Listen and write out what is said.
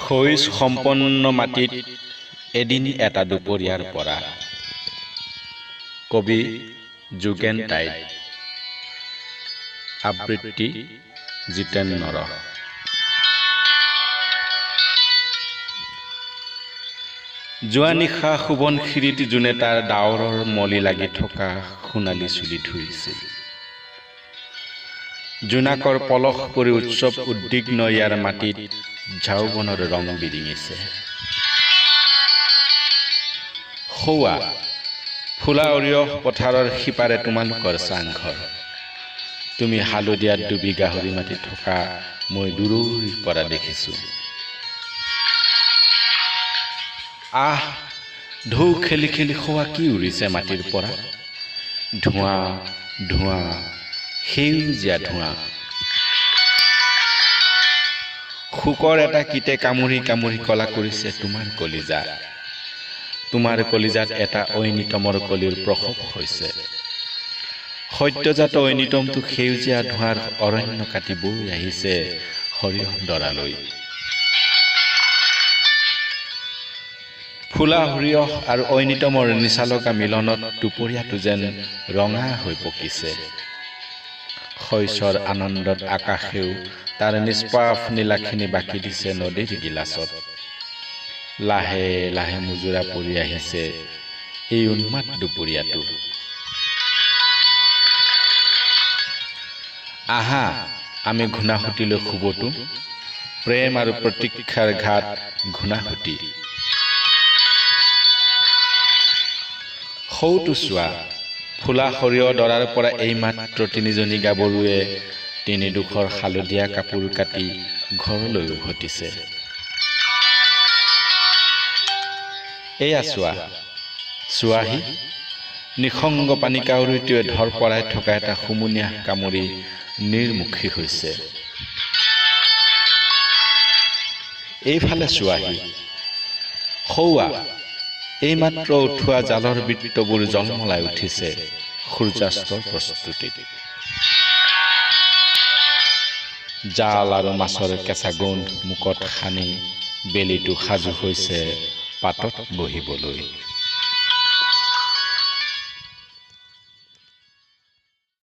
শইচ সম্পন্ন মাটিত এদিন এটা দুপৰীয়াৰ পৰা। কবি যোগেন টাইড। আবৃত্তি জিতেন নৰহ। যোৱা নিশা সোৱণশিৰিত জোনে তাৰ ডাৱৰৰ মলি লাগি থকা সোণালী চুলি ধুইছিল। জোনাকৰ পলস পৰি উৎসৱ উদ্বিগ্ন ইয়াৰ মাটিত ঝাওবনৰ ৰং বিৰিঙিছে। সৌৱা ফুলা সৰিয়হ পথাৰৰ সিপাৰে তোমালোকৰ চাংঘৰ। তুমি হালধীয়াত ডুবি গাহৰি মাতি থকা মই দূৰৈৰ পৰা দেখিছোঁ। আহ, ঢৌ খেলি খেলি সৌৱা কি উৰিছে মাটিৰ পৰা? ধোঁৱা, ধোঁৱা, সেউজীয়া ধোঁৱা। শোকৰ এটা কীটে কামুৰি কামুৰি কলা কৰিছে তোমাৰ কলিজা। তোমাৰ কলিজাত এটা ঐনিতমৰ কলিৰ প্ৰসৱ হৈছে। সদ্যজাত ঐনিতমটো সেউজীয়া ধোঁৱাৰ অৰণ্য কাটি বৈ আহিছে সৰিয়হ ডৰালৈ। ফুলা সৰিয়হ আৰু ঐনিতমৰ নিচালগা মিলনত দুপৰীয়াটো যেন ৰঙা হৈ পকিছে। শইচৰ আনন্দত আকাশেও তাৰ নিষ্পাপ নীলাখিনি বাকি দিছে নদীৰ গিলাচত। লাহে লাহে মুজুৰা পৰি আহিছে এই উন্মাদ দুপৰীয়াটো। আহা, আমি ঘূণাসুঁতিলৈ শুবতো। প্ৰেম আৰু প্ৰতীক্ষাৰ ঘাট ঘূণাসুঁতি। সৌটো চোৱা, ফুলা সৰিয়হ ডৰাৰ পৰা এইমাত্ৰ তিনিজনী গাভৰুৱে তিনিডোখৰ হালধীয়া কাপোৰ কাটি ঘৰলৈ উভতিছে। এয়া চোৱা, চোৱাহি, নিসংগ পানী কাউৰীটোৱে ধৰপৰাই থকা এটা হুমুনিয়াহ কামুৰি নিৰ্মুখী হৈছে। এইফালে চোৱাহি, সৌৱা এইমাত্ৰ উঠোৱা জালৰ বৃত্তবোৰ জলমলাই উঠিছে সূৰ্যাস্তৰ প্ৰস্তুতিত। জাল আৰু মাছৰ কেঁচা গোন্ধ মুখত সানি বেলিটো সাজু হৈছে পাতত বহিবলৈ।